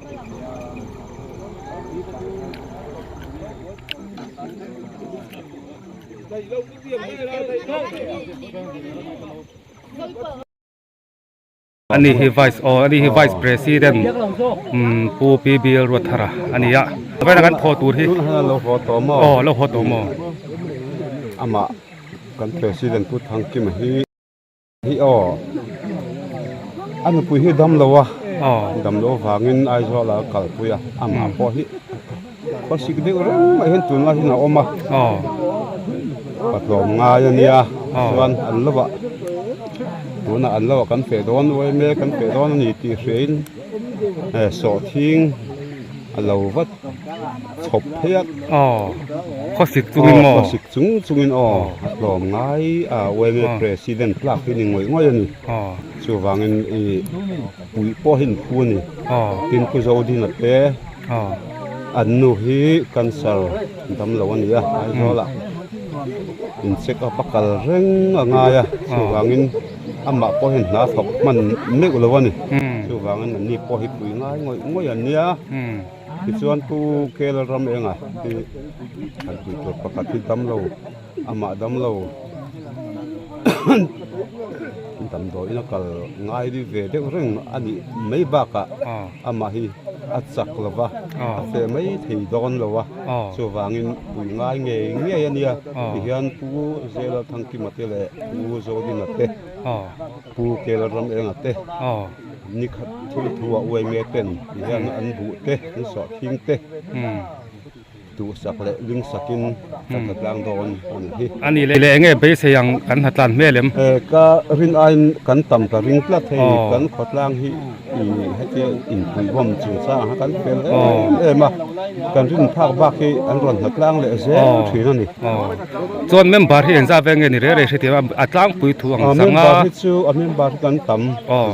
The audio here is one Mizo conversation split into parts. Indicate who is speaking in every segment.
Speaker 1: Ani hi vice aw ani hi vice president umm pu P B L Ruathara a ni a vawiin a kan thawh tur hi aw lo haw tawh maw
Speaker 2: amah kan president pu Thangkima hi hi aw a nupui hi dam lo a dam loh avangin Aizawl ah a kalpui a amah pawh hi khawsik deuh reng mai hian tunlai hian a awm a patlawm ngai a nia chuan an lo ah tunah an lo ah kan feh dawn uai mek kan feh dawn a ni tih hriain sawhthing a lo vat chhawp phei a
Speaker 1: khawsik chungin maw
Speaker 2: khawsik chung chungin aw a tlawm ngai a uai president tlak hi ni ngawih ngawih a ni chuvangin ih puih pawh hi an phu a ni tin Pu Zodina te an nu hi cancer dam lo a ni a Aizawl ah in check up a kal reng a ngai a chuvangin amah pawh hian hna thawk hman meuh lo a ni chuvangin an ni pawh hi pui ngai ngawih ngawih an nia tichuan Pu Kel ram enga hi han tih tur pakhat hi dam lo amah dam lo damdawiin a kal ngai ve deuh reng a nih mai bakah amah hi a chak lo va a feh mai thei dawn lo a chuvangin pui ngai ngei ngei a nia tihian Pu Zela Thangkima te leh Pu Zodina te Pu Kela Ramenga te nikhat thil thu a uai mek ten tihian an buh te an sawhthing te. Duhsak leh lingsakin kan hna tlang dawn a ni hi.
Speaker 1: A nih leh enge beisei ang kan hna tlan hmel em?
Speaker 2: Ka rin aiin kan tam ka ring tlat hei kan khawtlang hi i hetia inpuihbawm chungchang kha kan fel em em a, kan rin phak bak hi an rawn hna tlang leh zel thin a ni.
Speaker 1: Chuan member hi engzah veng nge ni reh reh hrethiam a, a tlangpui thu ang zanga.
Speaker 2: Member hi chu a member hi kan tam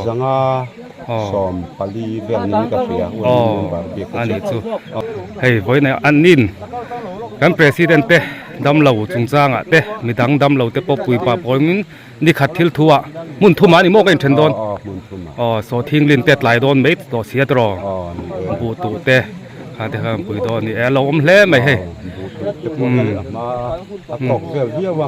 Speaker 2: zanga. 14 vel niin ka hria member bik
Speaker 1: a nih chu hei vawiin an nin kan president te damlo chungchangah te midang damlo te pawh puipa pawhin nikhat thil thu ah hmun thum ah a ni maw ka inthen dawn aw sawhthing lin te tlai dawn mai tawh sia tiraw buh tuh te. Kha te khan pui dawn a ni e, a lo awm hle mai hei.
Speaker 2: Buh te pawh hi a hma a tawk vel viau a,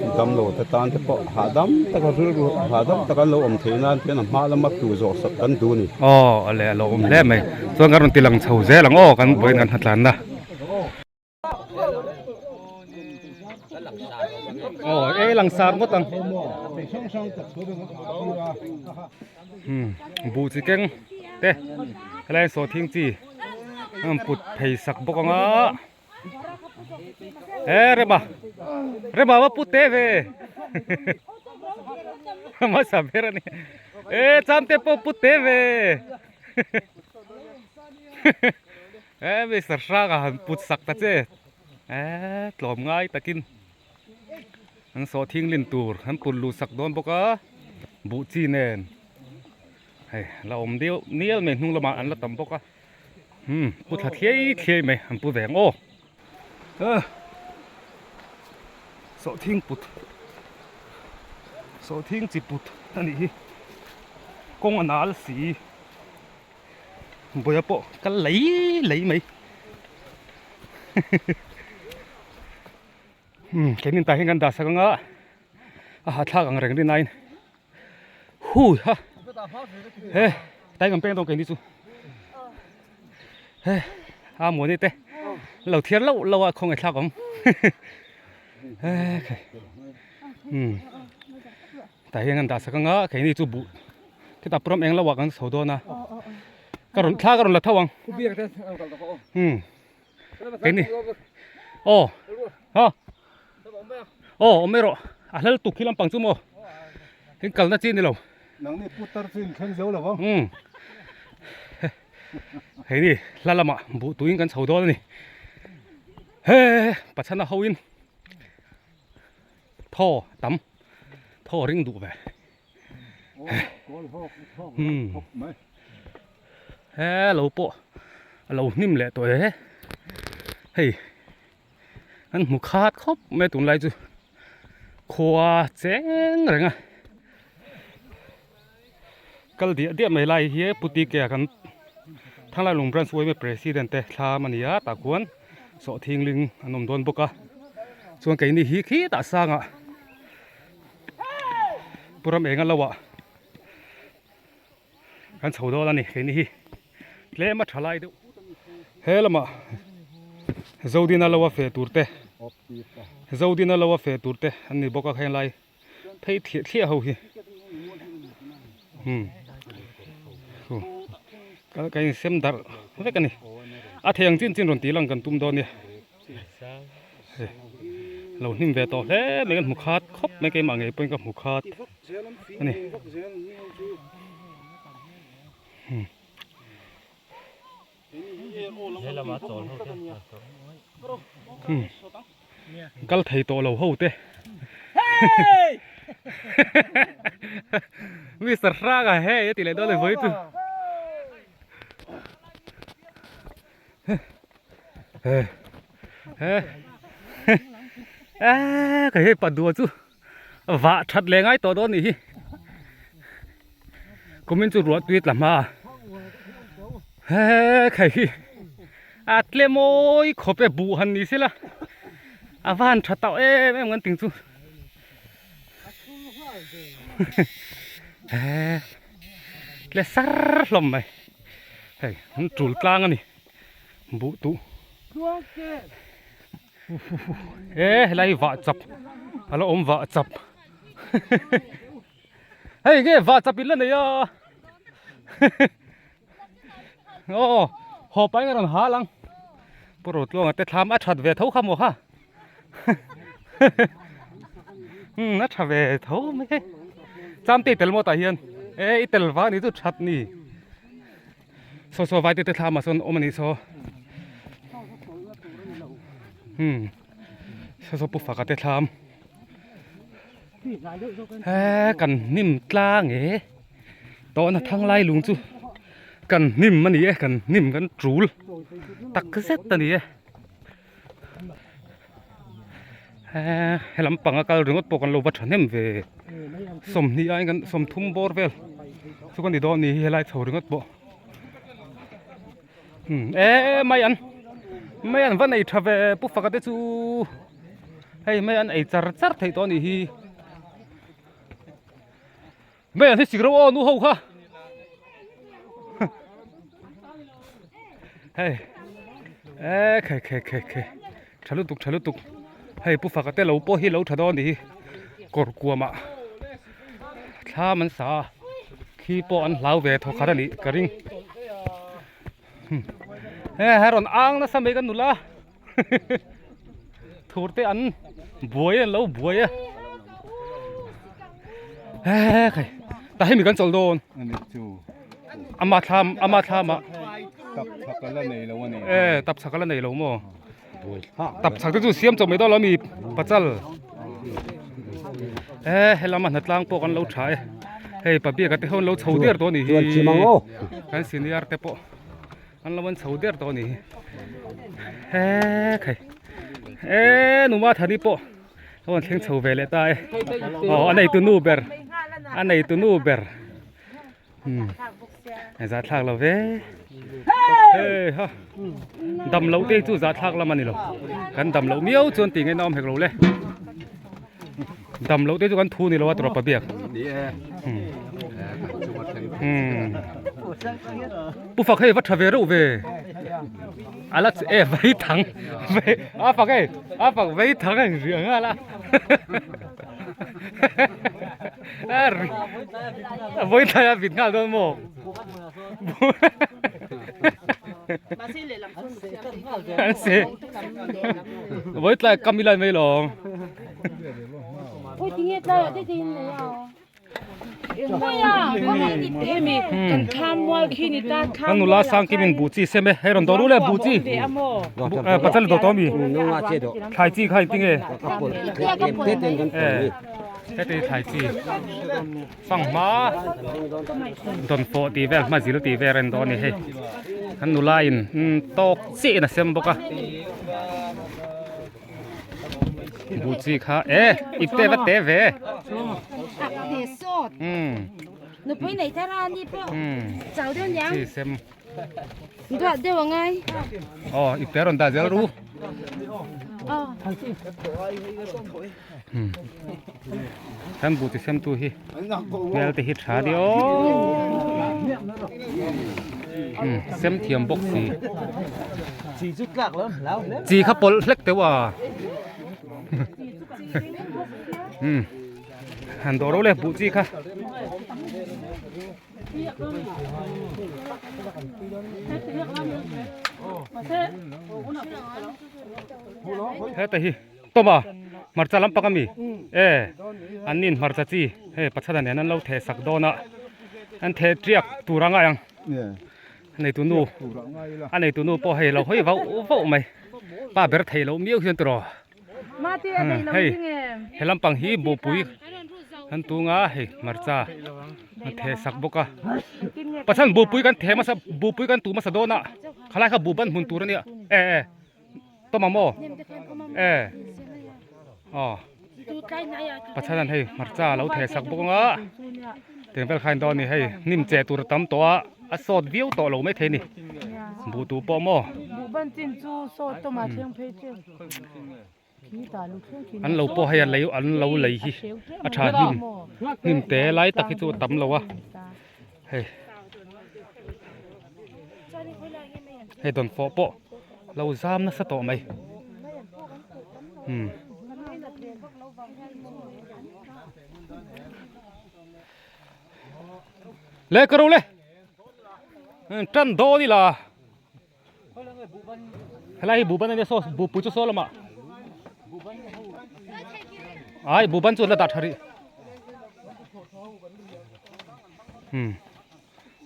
Speaker 2: ih damlo te tan te pawh hahdam taka rilru hahdam taka an lo awm theih nan hian a hma lama tu zawh sak kan duh a ni.
Speaker 1: Aw a leh a lo awm hle mai, chuan kan rawn ti lang chho zel ang aw kan vawiin kan hna tlanna. Aw e langsar ngawt ang. Buh chi keng te helai sawhthing chi an put phei sak bawk ang a e rema rema va put te ve hmasa ber a ni e cham te pawh put te ve. E Mister Hranga han put sak ta che e tlawm ngai takin an sawhthing lin tur an put luh sak dawn bawk a buh chi nen hei la awm deuh nial mai hnung lamah an la tam bawk a umm pu thla thliai thliai mai an pu ve ang aw sawhthing put sawhthing chi put a nih hi kawng a nal si. Bawia pawh kal lei lei mai umm keini tah hian kan dah sak anga a hahthlak ang reng rin aiin hui ha he tlai kan peng dawn keini chu he a muani te lo thiar loh loh a khawngaih thlak awm he umm tah hian kan dah sak anga keini chu buh Khitah pawh ram eng lo ah kan chho dawn a ka rawn thla ka rawn la tho ang umm keini aw ha aw awm mai rawh a hlal tuk khi lampang chu maw in kalna chi ni lo umm hei ni hla lamah buh tuin kan chho dawn a ni he pachhana ho in thaw tam thaw ring duh ve. He lo pawh a lo hnim leh tawh e hei an hmu khat khawp mai a tunlai chu khua cheng reng a kal diah diah mai lai hi putike ah kan. Thanglailung Branch yma President te thlam a ni a tah khuan sawhthing ling an awm dawn bawk a chuan keini hi khitah sangah Pu ram enga lo ah kan chho dawn a ni keini hi tlem a tha lai deuh he lamah Zodina lo a feh tur te Zodina lo a feh tur te an ni bawk a heng lai phei thliah thliah ho hi umm ka insem darh vek a ni a thei ang chin chin rawn tih lang kan tum dawn nia hei lo hnim ve tawh hle mai kan hmu khat khawp mai keimah ngei pawhin ka hmu khat a ni umm. Kal thei tawh lo ho te Mister Hranga hei a ti leh dawn a vawi chu ka hei pa dua chu vah that leh ngai tawh dawn nih hi kumin chu ruah tui tla hma he khai hi a tle mawi khawp e buh han ni sela a van tha tauh em em kan ting chu he tle sar hlawm mai hei an tul tlang a ni buh tuh. E helai hi vah chap a la awm vah chap hei nge vah chap in la nei a aw haw pahin a rawn hal ang pu Rotluanga te thlam a that ve tho kha maw kha umm a tha ve tho mai e chamte i tel maw tah hian e i tel vang ni chu that ni. Saw saw vai te te thlam ah sawn awm a nih saw umm saw saw pu faka te thlam he kan hnim tlang e tawhna thang lai lung chu kan hnim a ni e kan hnim kan tul tak zet a ni e he helam panga kal ringawt pawh kan lo va thahnem ve sawmhnih aiin kan sawmthum bawr vel chu ka ni dawn ni hi helai chho ringawt pawh umm e mai an mai an va nei tha ve pu faka te chu hei mai an ei char char theih tawh a nih hi. Mai an hi sik reuh aw nu ho kha hei e khe khe khe khe tha lutuk tha lutuk hei pu faka te lo pawh hi lo tha dawn a nih hi kawr kuamah thlam an sa a khi pawh an hlau ve thaw khat a nih ka ring he he rawn ang nasa mai kan nula Thur te an buai an lo buai a he khai ta hemi kan chawl dawn ama thlam ama thlam ah
Speaker 2: tap chak ala nei lo ani
Speaker 1: e tap chak ala nei lo maw tap chak te chu siam chawp mai dawn lo ami pachal e helama hnatlang pawh kan lo tha e hei pabiaka te ho an lo chho der tawh ani hi kan senior te pawh An lo an chho der tawh a ni hi. He khai. E numa thani pawh a rawn thleng chho ve leh ta e. Aw a neitu nu ber. A neitu nu ber. Hmm. Za thlak lo ve. Hei ha. Dam lo te chu za thlak lam a ni lo. Kan dam lo miau chuan ti ngaihna awm hek lo le. Dam loh te chu kan thu ni lo a tawrh pa biak.
Speaker 2: Ni e. Kan chung a thleng.
Speaker 1: Hmm. Pu fak hei va tha ve reuh ve. Ala e vei thang. Vei a fak hei a fak vei thang hei riang a la. A voi thai a vit nghal dawn maw. An se. Voi tlai kam ilai mai lawm. Kan nula sangkim in buh chi sem e hei rawn dawr ule buh chi pachal dawh tawh ami thlai chi kha engtin nge heti thlai chi fanghma dawnfawh tih vel hma zil tih vel a en dawn a ni hei kan nula in tawk chiah in a sem bawk a. Buh chi kha e ip te va te ve.
Speaker 3: Nupui nei thar a ni pawh chau deuh niang.
Speaker 1: Chi sem.
Speaker 3: Duah deuh angai.
Speaker 1: Aw ipte a rawn dah zel ru. Kan buh ti sem tu hi hmel te hi tha ni aw. Sem thiam bawk si. Chi kha pawlh hlek teuh a. Han dawh ro le buh chi kha. Heta hi tawma hmarcha lampang ami e an nin hmarcha chi hei pathana nen an lo theh sak dawn a an theh tiak tur a ngai ang a neitu nu a neitu nu pawh hei lo hawi vauh vauh mai pa ber theih loh miau hian tiraw. Hei he lampang hi buhpui an tung a hei hmarcha an theh sak bawk a pathian buhpui kan theh hmasa buhpui kan tuh hmasa dawn a khalai kha buh ban hmun tur a nia e e tawm ang maw e aw pathian hei hmarcha a lo theh sak bawk ang a tiang vel kha a ni dawn a ni hei hnim che tur a tam tawh a a sawt viau tawh lo maithei a ni buh tuh pawh maw. An lo pawh hei a lei an lo lei hi a tha hnim hnim te lai tak hi chu a tam lo a hei hei dawnfawh pawh lo zam nasa tawh mai umm. Le ka ro le tan dawn ila. Helai hi buhban ania saw buhpui chu saw lamah ai buhban chu an la dah tha rih hmm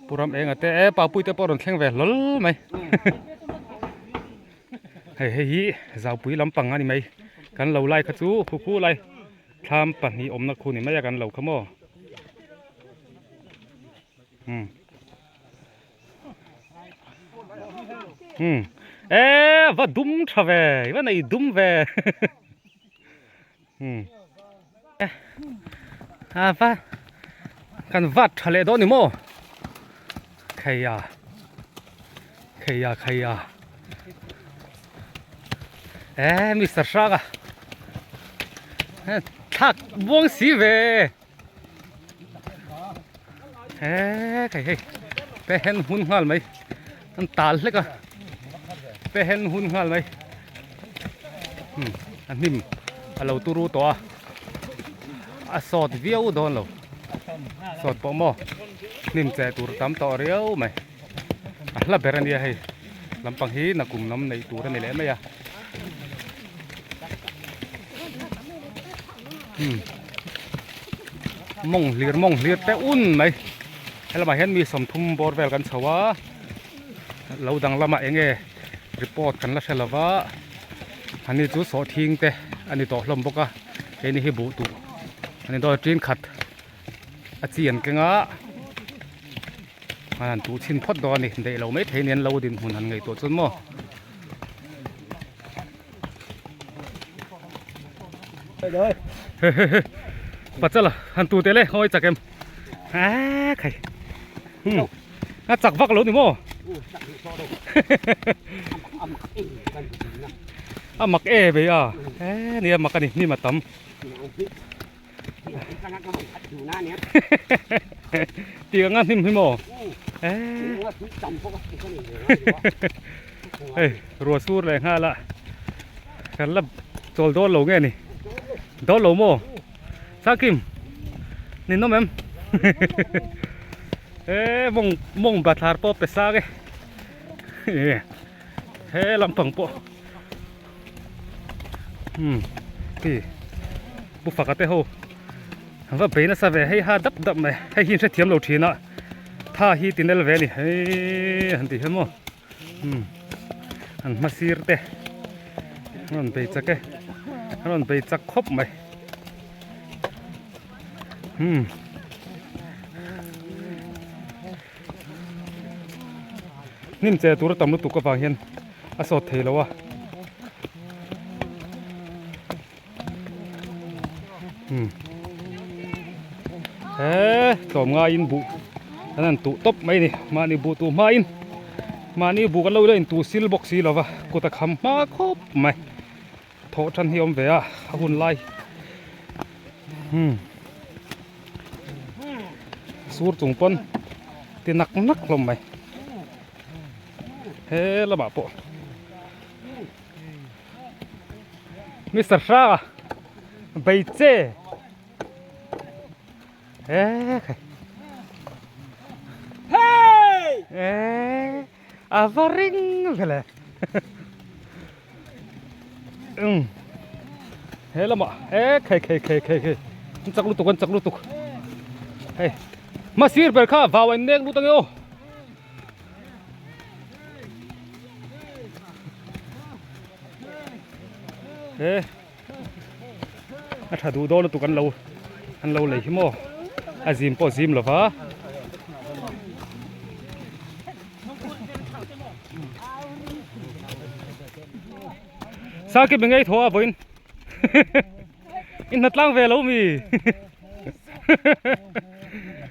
Speaker 1: pu ram enga te e papui te pawh a rawn thleng ve hlawl mai hei hei hi zaupui lampang a ni mai kan lo lai kha chu khu khu lai thlam pahnih awmna khu ni mai a kan lo kha maw hmm. E va dum tha ve va nei dum ve a va kan vat tha leh dawn ni maw kheia kheia kheia e mister hranga thlak buang si ve. He khai hei pe hen hun nghal mai an tal hlek a pe hen hun nghal mai hmm a hnim a lo turu tawh a a sawt viau dawn lo sawt pawh maw hnim che tur tam tawh riau mai a hla ber a nia hei lampang hi nakum lam neih tur a ni leh mai a hmm mawng hlir mawng hlir te un mai helamah hian mi sawmthum bawr vel kan chho a lo dang lamah eng nge report kan la hre lo va ani chu sawhthing te a ni tawh hlawm bawk a keini hi buh tuh a ni dawn a tin khat a chi an keng a an han tuh chhin phawt dawn a ni daih lo maithei nen lo dinhmun han ngaihtuah chuan maw. Pachala han tu teh le hawi chak em a khai a chak vak lo ni maw a mak e ve a e nia mak a ni hnim a tam tih anga hnim hi maw e hei ruah sur leh nghal a kan la chawl dawn lo nge ni dawn lo maw Sakim ninawm em e mawng mawng bathlar pawh pe sang e he lampang pawh. Umm hei pu faka te ho an va bei nasa ve hei ha dap dap mai hei hi an hrethiam lo thin a tha hi ti nel ve a ni hei han tih hian maw umm an hma sir te an rawn bei chak e an rawn bei chak khawp mai umm. Hnim che tur a tam lutuk avang hian a sawt thei lo a umm he tlawm ngaiin buh an han tuh tawp mai a ni mahni buh tuh hmain. Mahni buh kan lo ila intu sil bawk si lova kut a kham hma khawp mai. Thawh tan hi a awm ve a a hun lai umm sur chung pawn ti nak nak hlawm mai he lamah pawh Mister Hranga bei che e khai e a va ring vele um he lamah e khai khai khai khai khai an chak lutuk an chak lutuk hei masir ber kha vau an nek lut ange aw. He a tha duh dawn lutuk an lo an lo lei hi maw a zim pawh zim lova. Sangkim i ngei thaw a vawiin i hna tlang ve lo mi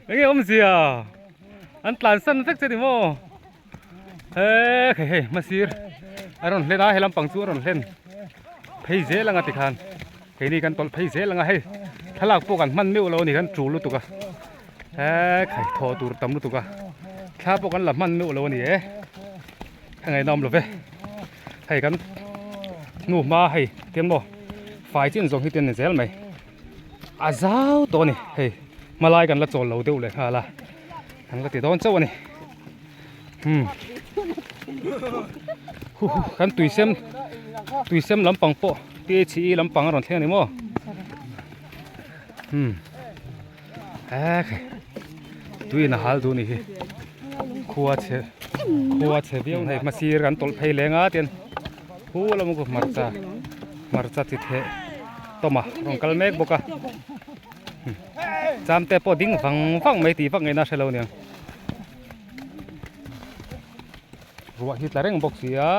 Speaker 1: enge awmzia. An tlan san vek che ni maw he hei hei hmasir a rawn hlen a he lampang chu a rawn hlen phei zel anga tikhan keini kan tawlh phei zel anga hei thlalak pawh kan hman meuh lo a ni kan tul lutuk a he khai thaw tur tam lutuk a thla pawh kan la hman meuh lo a ni e a ngaih nawm lo ve hei kan hnu hma hei tiang maw fai chin zawng hi te ni zel mai. A zau tawh a ni hei hmalai kan la chawl lo deuh leh nghal a kan la ti dawn chauh a ni hmm hu hu kan tuisem tuisem lampang pawh PHE lampang a rawn thleng a ni maw hmm he tuiin a hal duh a ni hi khua chhe khua chhe viau hei hmasir kan tawlh phei leng a tian hu lamah khu hmarcha hmarcha chi theh. Tawma rawn kal mek bawk a cham te pawh ding vang vang mai tih vak ngaihna hre lo aniang ruah hi tla reng bawk si a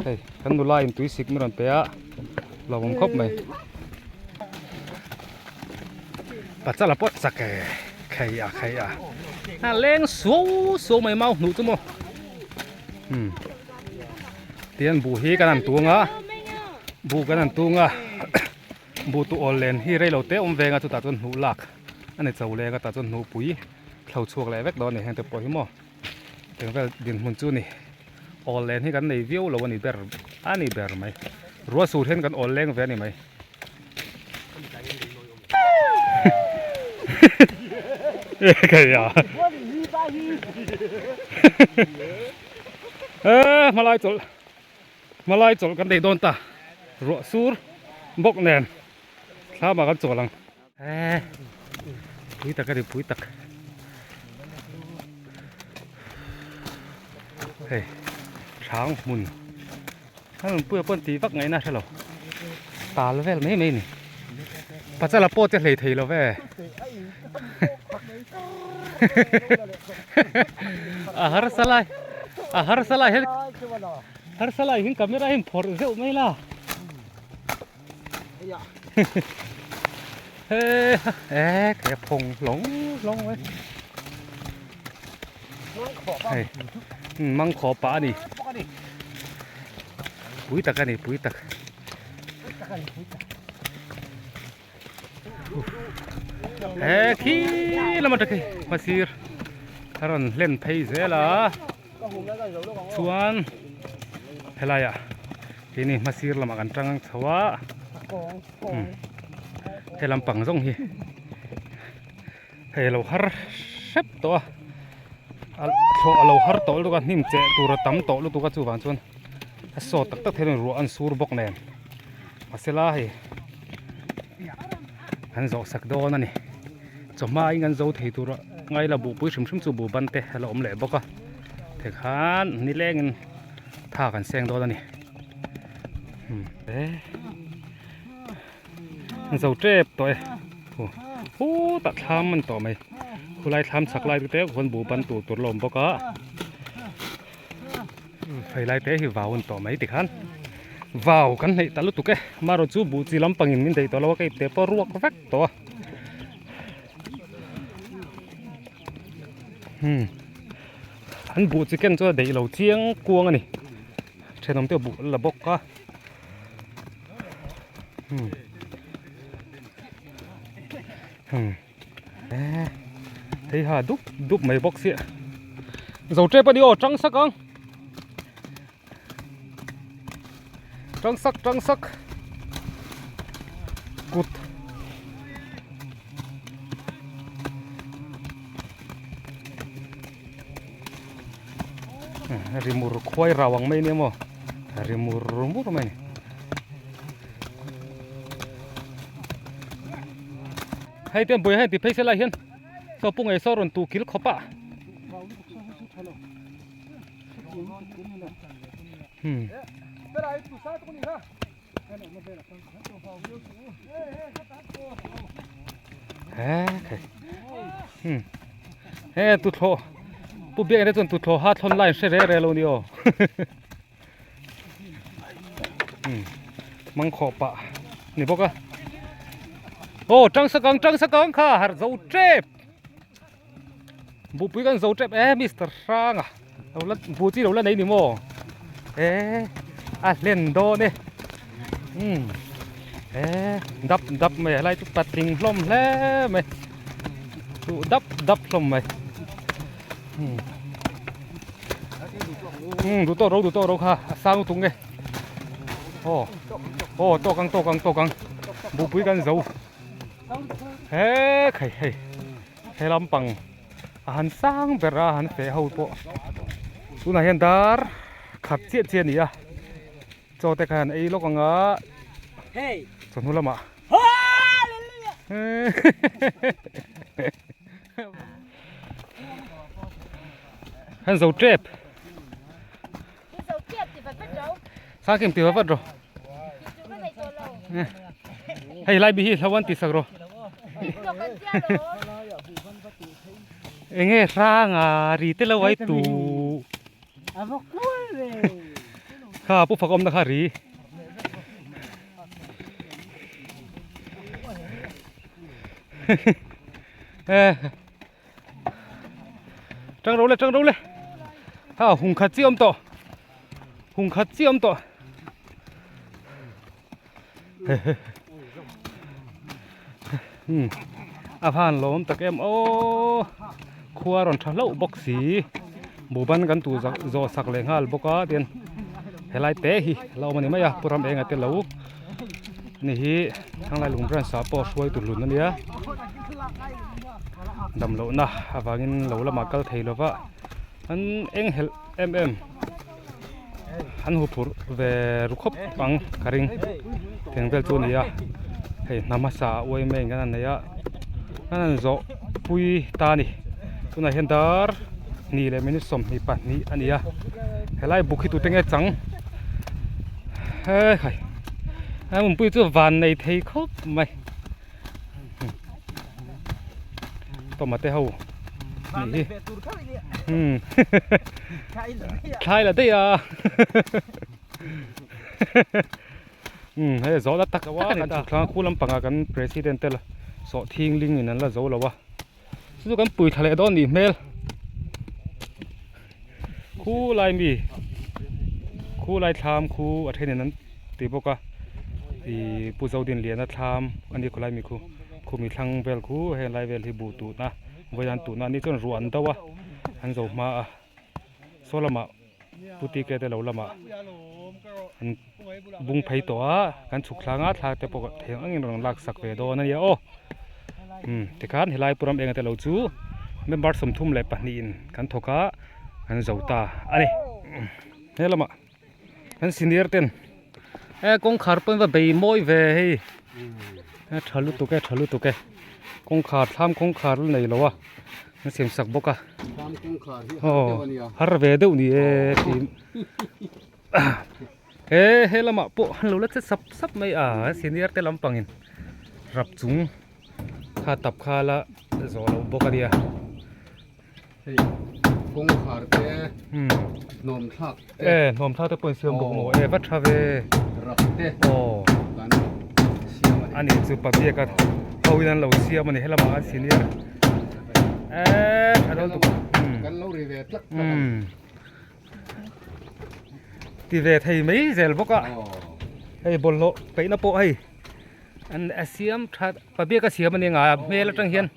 Speaker 1: hei kan nula in tui sik min rawn pe a lawmawm khawp mai pachala pawh chak e khei a khei a a leng suau suau mai mau hnuh chu maw umm tihian buh hi kan han tung a buh kan han tung a buh tu awl len hi reilo te awm veng a chutah chuan hnuh lak a ni cho leng a tah chuan hnuh pui thlo chhuak leh vek dawn a ni heng te pawh hi maw eng vel dinhmun chu a ni awl len hi kan nei viau lo a ni ber a ni ber mai ruah sur hian kan awl leng ve a ni mai. Hmalai chawlh hmalai chawlh kan nei dawn ta ruah sur bawk nen thlamah kan chawl ang pui tak a ni pui tak hei hrang hmun. A rawn puia pawn tih vak ngaihna a hre lo tal vel mai mai a ni pachala pawh che hlei thei lo ve a harsa lai a harsa lai hian harsa lai hian camera hian phawrh zeuh mai la he e khe phawng hlawng hlawng mai hei mangkhawh pah a ni pui tak a ni pui tak he khi lam atang khi hmasir a rawn hlen phei zel a chuan helai ah keini hmasir lamah kan tang chho a he lampang zawng hi. Hei a lo har hrep tawh a thlawh a lo har tawh lutuk a hnim cheh tur a tam tawh lutuk a chuvang chuan a sawt tak tak thei lo ruah an sur bawk nen mahsela hei an zawh sak dawn a ni chawhma in an zo thei tur a ngai la buhpui hrim hrim chu buh ban te a la awm leh bawk a tikhan nilengin tha kan seng dawn a ni zo tep tawh e hu tah thlam a ni tawh mai khulai thlam chhak lai te khuan buh ban tur tur la awm bawk a hei lai te hi vau a ni tawh mai tikhan vau kan hneih ta lutuk e amaherawh chu buh chi lampangin min daih tawh lo a ka ipte pawh ruak vek tawh a hmm. An buh chi ken chu a deih lo chiang kuang a ni. Thenawm te buh la bawk a. Hei ha dup dup mai bawk sia. Zo tep a ni aw tang sak ang. Tang sak tang sak. Kut. Rimur khuai rau ang mai nia maw rimur mur mai ni hei te buai hian ti phei se lai hian saw pu ngei saw rawn tu kil khawp a hmm he tuthlawh pu biak te chuan tuthlawh ha thlawn lai an hre re re lo ni aw mangkhawh pah ni bawk a aw tang sakang tang sakang kha harh zo tep Bupui kan zo tep e Mister Hranga lo la bu chi lo la nei ni maw e a hlen dawn e umm e dap dap mai a lai chu patling hlawm hle mai duh dap dap hlawm mai umm umm duh tawk ro duh tawk ro kha a sang lutuk nge aw aw tawk ang tawk ang tawk ang bupui kan zo he khai hei. He lampang a han sang ber a han feh ho pawh tunah hian dar khat chiah chiah a ni a chaw te kha han ei lawk ang a chawhnu lamah han zo tep sangkim ti vat vat rawh. Hei lai bi hi hlo an ti sak rawh. Enge hrang a ri te lo ai tu. Kha pu fak awm na kha ri. Tang ro le tang ro le. Ha hung khat chi awm tawh. Hung khat chi awm tawh. Hmm. A van lawm tak em aw. Khua rawn tha hlauh bawk si. Buban kan tu zawh sak leh nghal bawk a tian helai te hi la awm a ni mai a pu ram enga te lo ni hi thanglai lung branch ah pawh hruai tur hlun a nia dam lohna avangin lo lamah kal thei lova an eng helh em em an hu phurh ve ru khawp ang ka ring teng vel chu a ni a hei hna hmasa ah uai mai ang an nei a an han zawh pui ta a ni tunah hian dar hnih leh minute 22 a ni a helai buk hi tute nge chang he khai a mumpuii chu van nei thei khawp mai. Tomate ho nih hi umm thlai la daih a umm hei zawh la tak tak a ni ta thlang khu lampangah kan president te la sawh thing ling in an la zo lo a chu chu kan pui thla leh dawn nih hmel khu lai mi khu lai thlam khu a thenin an ti bawk a ih Pu Zodinliana thlam a ni khawlai mi khu khumi thlang vel khu heng lai vel hi buh tuhna vawian tuhna a ni chuan ruah an do a an zo hma a saw lamah Pu Tike te lo lamah an bung phei tawh a kan chhuk thlanga thla te pawh thei ang angin rawn lak sak ve dawn a nia aw umm tikhan helai pu ram enga te lo chu member 32 in kan thawk a kan zo ta a ni he lamah kan senior ten e kawngkhar pawh in va bei mawi ve hei a tha lutuk e tha lutuk e kawngkhar thlam kawngkhar la nei lo a an siam sak bawk a
Speaker 2: thlam kawngkhar hi har deuh a nia
Speaker 1: har ve deuh ni e tih he he lamah pawh an lo la che sap sap mai a senior te lampangin rap chung kha tap kha la zawh loh bawk a nia.
Speaker 2: Hei kawngkhar te hnawm thlak
Speaker 1: te e hnawm thlak te pawh in siam bawk maw e va tha ve
Speaker 2: rap te
Speaker 1: aw
Speaker 2: kan siam a ni
Speaker 1: ani chu pabiak a ho in an lo siam a ni helamah an senior e tha dawn tuk
Speaker 2: kan lo ri ve
Speaker 3: tlak tlak a ni.
Speaker 1: Ti ve thei mai zel bawk a. Hei bawlhhlawh peihna pawh hei an a siam tha pabiak a siam a ni anga hmel atang hian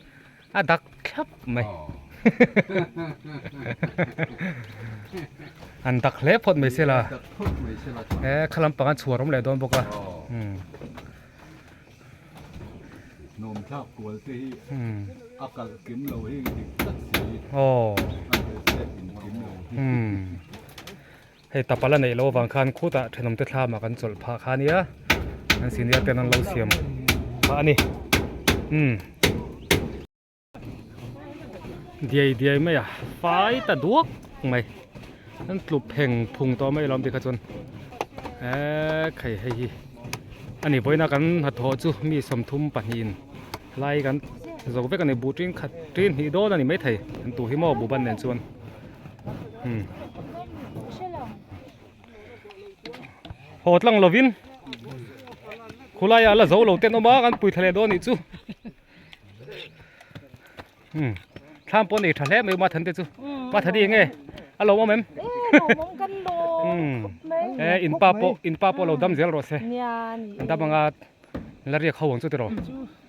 Speaker 1: a dak thlap mai. An dak hle phawt mai se la. He kha lampang a chhuar awm leh dawn bawk a.
Speaker 3: Nuam thlak kual te hi a kalh kim lo hi dik tak si. A kalh chet in kim lo hi.
Speaker 1: Hei tapal a neih loh avang khan khutah thenawm te thlamah kan chawlh phah kha ania an senior ten an lo siam phah a ni. Umm. Diai diai mai a fai ta duak mai an tlup pheng phung tawh mai alawm tikha chuan eee khai hei hi ani vawiina kan hnathawh chu mi 32 in lai kan zo vek ani buh tin khat tin hnih dawn ani maithei an tuh hi maw buh ban nen chuan umm haw tlang lovin khulaiah la zo lo ten awm a kan pui thla leh dawn anih chu. Um thlam pawh nei tha hle mai ma than te chu ma tha di nge a lo awm em um e in pa pawh in pa pawh lo dam zel rawh se an dam anga la riak ho ang chu tiraw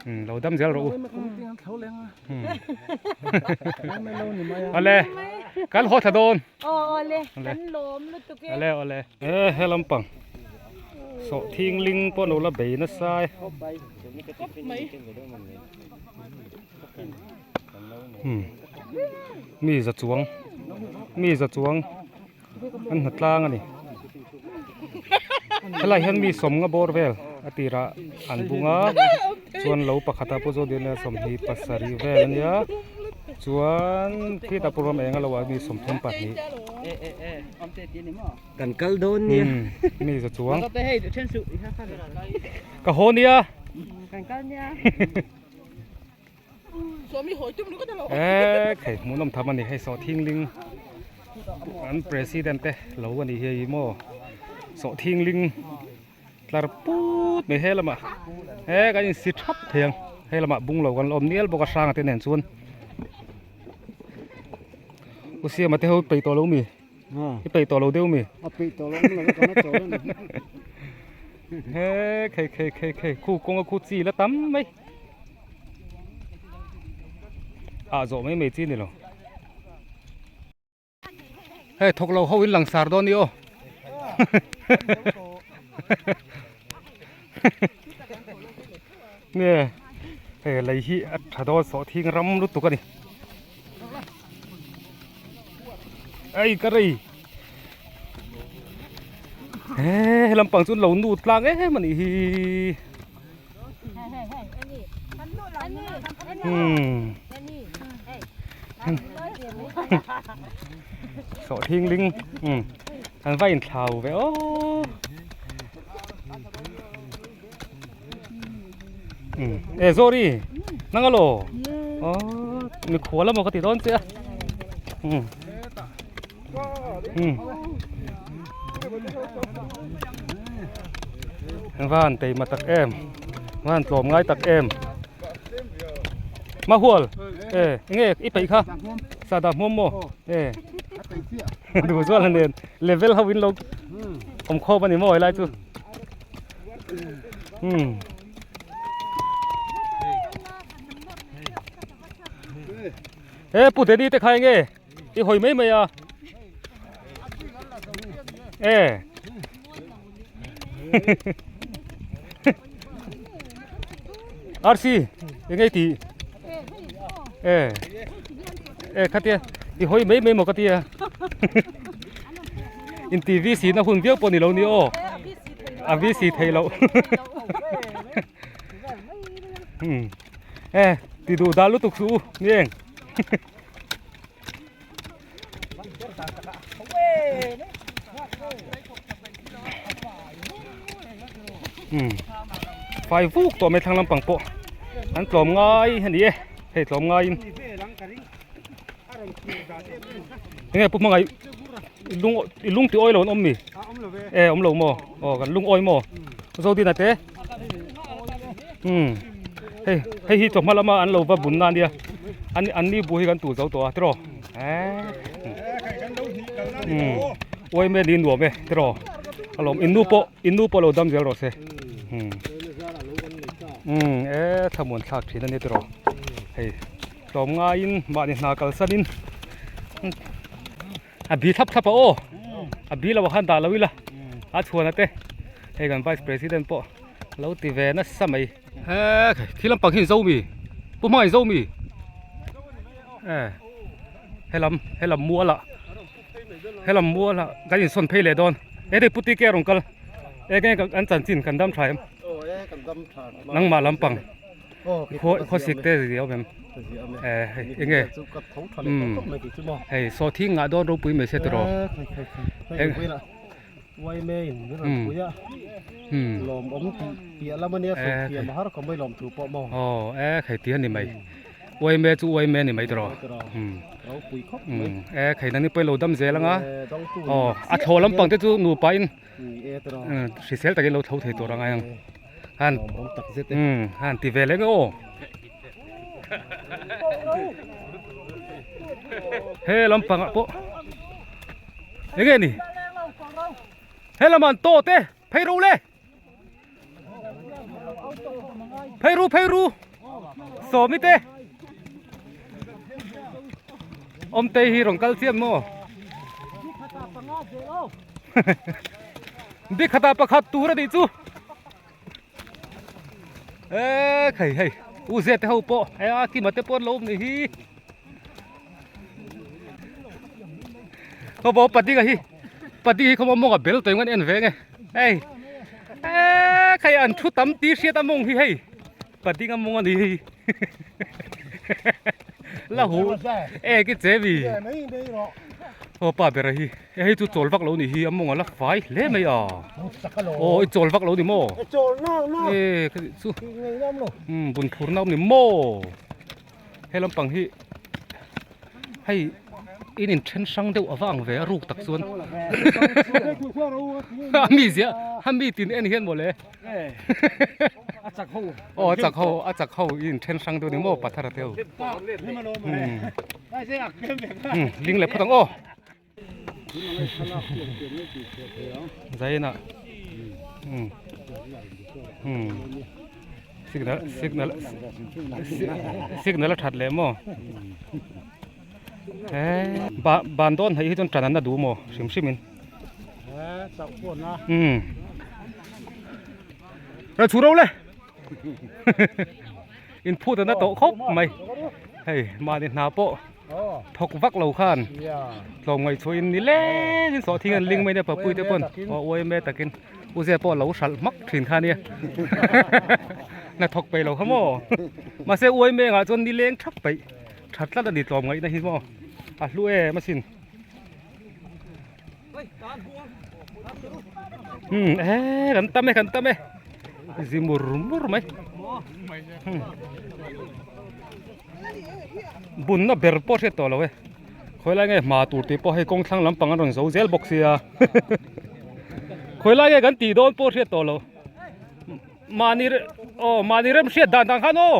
Speaker 1: um lo dam zel rawh u um awle kan haw thla dawn awle awle e he lampang sawhthing ling pawh lo la bei nasa e. Mi za chuang mi za chuang an hna tlang a ni helai hian mi sawmnga bawr vel a tirah an bung a chuan lo pakhat ah pawh chuan dil 27 vel a nia chuan khitah pawh ram eng a lo ah mi 32.
Speaker 4: Kan kal dawn nia.
Speaker 1: Mi za chuang. Ka haw nia.
Speaker 4: Kan kal nia.
Speaker 1: Eh, khei hmuhnawm tham a ni hei sawhthingling an president te lo a ni hei maw sawhthingling tlar put mai he lamah he kan insi thap thei ang he lamah bunglo kan la awm nial bawk a hranga te nen chuan u siama te ho peih tawh lo mi. I peih tawh lo deuh mi?
Speaker 4: A peih tawh lo awm lo ka na tawh lo ni.
Speaker 1: He khei khei khei khei khu kawnga khu chi la tam mai. Ah zawh mai mai chi ni lo. Hei thawk lo ho in langsar dawn ni aw. Nge hei lei hi a tha dawn sawhthing ram lutuk a ni. Ei ka rei he lampang chu lo nu tlang em a nih hi umm sawhthing ling umm an va inthlau ve aw umm e zawri nang alo aw mikhual emaw ka ti dawn che a umm umm van teima tak em van tlawm ngai tak em mahual e enge i peih kha sada hmuam maw e duh zual a nen level ho in lo awm khawm a ni maw helai chu. Hmm. Ê, pu Danny te khai nge i hawi mai mai a ê RC enge ti ê ê khatia i hawi mai mai maw ka tia In TV si na hun viau pawh ni lo ni aw. A vi si thei loh. Hmm. E, ti duh dah lutuk su u, ni eng. Hmm. Fai vuk tawh mai thlang lampang pawh. An tlawm ngai a ni e. Hei tlawm ngaiin. Enge pu hmangaih i lung i lung ti awi lo an awm mi e awm lo maw aw kan lung awi maw zodina te um hei hei hi chawhma lama an lo va bun na ania an an ni bu hi kan tu zo tawh a tiraw eh. Um uaime ni nuam e tiraw alawm in nu pawh in nu pawh lo dam zel rawh se um um e thlamuan thlak thin a ni tiraw hei tlawm ngaiin mahni hna kalsanin a bi thlap thlap a aw a bi lo ah khan dah lo ila a chhuan ate hei kan vice president pawh lo ti ve nasa mai he thil lampang hi zo mi pu hmang in zo mi e helam helam mual ah helam mual ah kan insawn phei leh dawn he hei putike a rawn kal enge an chanchin kan dam tha em nangmah lampang. Khawsik te zia awm em eh enge hei sawhthing ngah dawn ropui mai se tiraw aw e khai ti a ni mai uaime chu uaime a ni mai tiraw e khai nangni pawhin lo dam zel anga aw a thlawh lampang te chu nupa in hrisel takin lo tho thei tur a ngai ang han han ti ve leh nge aw he lampang ah pawh enge ni he lamah an tawt e phei ro le phei ru phei ru sawmi te awmtei hi rawn kal chian maw bikhatah pakhat tur a nih chu e khai hei u zia te ho pawh e a kima te pawh an lo awm nih hi khawbo padinga hi padi hi khawmaw mawnga bel tawih ngan en ve nge hei e khai an thu tam ti hriat a mawng hi hei padinga mawng a ni hei la hu e ki che mi aw pa ber hi e hei chu chawl vak lo ni hi a mawng a la fai hle mai a aw i chawl vak lo ni maw e ka tih chu um bun phur na awm ni maw he lampang hi hei in in then hrang deuh a va ang ve a ruk tak chuan a mi ziah a mi tin en hian mawle
Speaker 4: a chak ho
Speaker 1: aw a chak ho a chak ho in in then hrang deuh ni maw pathar te ho um ling leh phawt ang aw Zaina um um signal signal signal a that leh maw he ba ban dawn hei hi chuan tan an la duh maw hrim hrim in um ra chhu ro le in phut an a tawh khawp mai hei mahni hna pawh thawk vak lo khan tlawm ngaihchhuah in ni leng in sawhthing an ling mai nia papui te pawn aw uaime takin u zia pawh a lo hralh hmak thin kha nia hna thawk peih lo kha maw mahse uaime ah chuan ni leng thap peih that tlat a ni tlawm ngaihna hi maw a hlu em asin um e kan tam e kan tam e zi mur mur mai bunna ber pawh hriat tawh lo e khawi lai nge hma tur tih pawh hei kawng thlang lampang an rawn zo zel bawk sia khawi lai nge kan tih dawn pawh hriat tawh lo mahni aw mahni rem hriat dan dan khan aw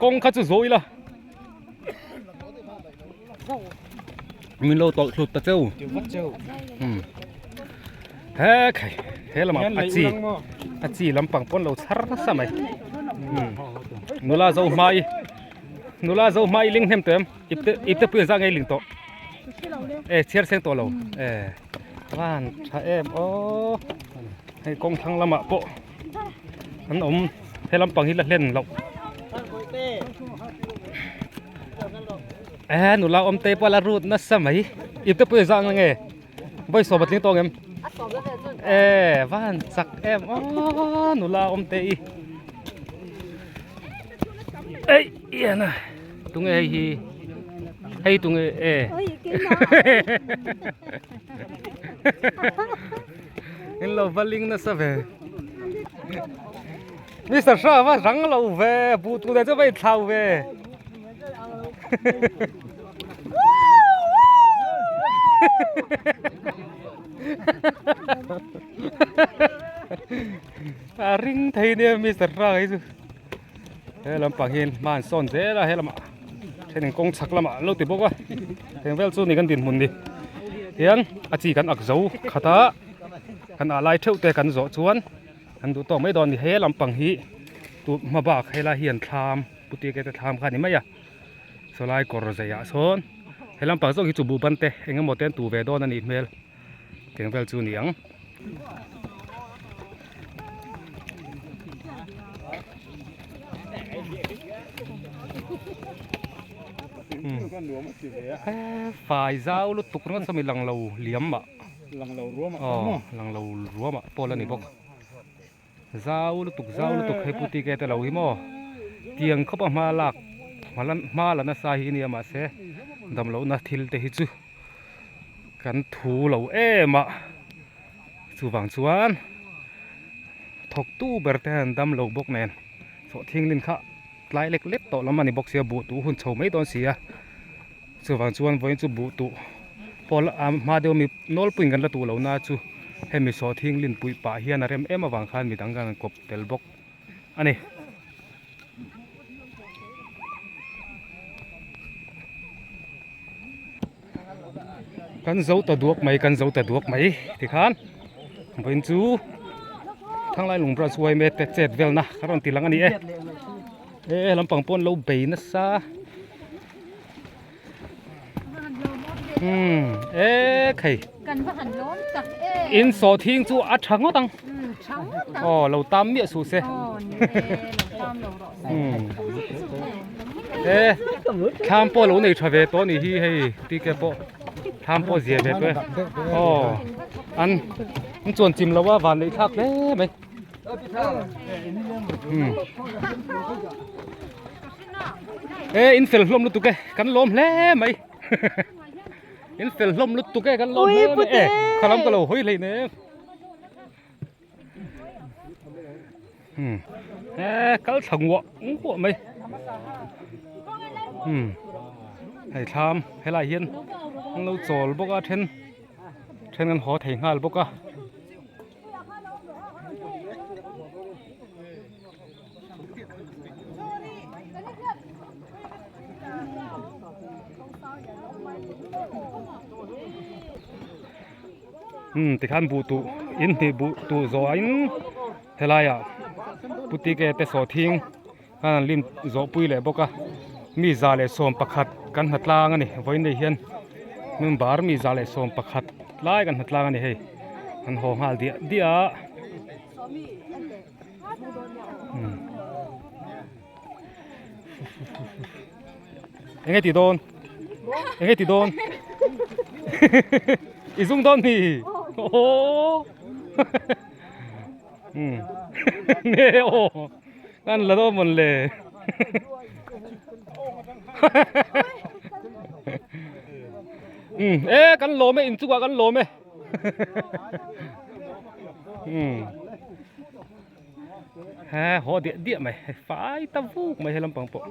Speaker 1: kawng kha chu zawh ila min lo tawlh thlut ta cheu he khai he lamah a chi a chi lampang pawn lo chhar nasa mai nula zo hmai nula zo hmai ling hnem tawh em ipte ipte pui zah ngei ling tawh e chhiar seng tawh lo e van tha em aw hei kawng thlang lamah pawh an awm he lampang hi la hlen loh e nula awm te pawh a la rut nasa mai ipte pui zah ang nge vawi sawm a tling tawh ang em e van chak em aw nula awm te i ei ian a tunge hei hi hei tunge e In lo va ling nasa ve. Mister Shah va rang lo ve, buh tu te chu va inthlau ve. A ring thei nia Mister Shah hi chu. He lampang hian hma an sawn zel a he lamah. Thenin kawng chhak lamah an lo ti bawk a heng vel chu ni kan dinhmun ni hian a chi kan ak zo khat a kan ah lai theuh te kan zawh chuan kan duh tawk mai dawn a ni he lampang hi tun hma bak helai hian thlam putike te thlam kha a ni mai a sawlai kawr zeiah sawn he lampang zawk hi chu buh ban te eng emaw te an tu ve dawn a nih hmel teng vel chu a ni ang. Fai zau lutuk ringawt sawmi lang lo liam mah lang lo ruamah pawh la ni bawk zau lutuk zau lutuk hei pu tike te lo hi maw tiang khawp a hma lak hma la nasa hi ania mahse damlohna thil te hi chu kan thu lo em a chuvang chuan thawktu ber te an dam lo bawk nen sawhthing lin kha tlai lek lek tawh lam a ni bawk sia buh tuh hun chho mai dawn si a chuvang chuan vawiin chu buh tuh pawh a hma deuh ami nawlpuiin kan la tuh loh na chu hemi sawhthing lin puih pah hian a rem em avang khan midang kan kawp tel bawk a ni. Kan zo ta duak mai kan zo ta duak mai tikhan vawiin chu thanglai lung branch yma te chet velna ka rawn ti lang a ni e e lampang pawh an lo bei nasa umm e khai in sawhthing chu a tha ngawt ang aw lo tam miah suh se e thlam pawh lo nei tha ve tawh a nih hi hei tike pawh thlam pawh zia ve tawh e aw an an chuan chim lo a van neih thlak hle mai e in fel hlawm lutuk e kan lawm hle mai in fel hlawm lutuk e kan lawm hle mai e khalam ka lo hawi hlei nem. Hmm. E kal thla nguah nguah mai. Hmm. Hei thlam helai hian an lo chawl bawk a then then an haw thei nghal bawk a. Umm tikhan buh tuh in hnih buh tuh zawh in helaiah putike te sawhthing khan an lim zawh pui leh bawk a mi za leh 11 kan hna tlang a ni vawiin nei hian member mi za leh 11 lai kan hna tlang a ni hei an haw nghal diah diah a umm eng nge tih dawn eng nge tih dawn i zung dawn ni aw um nge aw kan la dawn mawn le um e kan lawm e inchungah kan lawm e um he haw diah diah mai hei fai ta vuk mai he lampang pawh.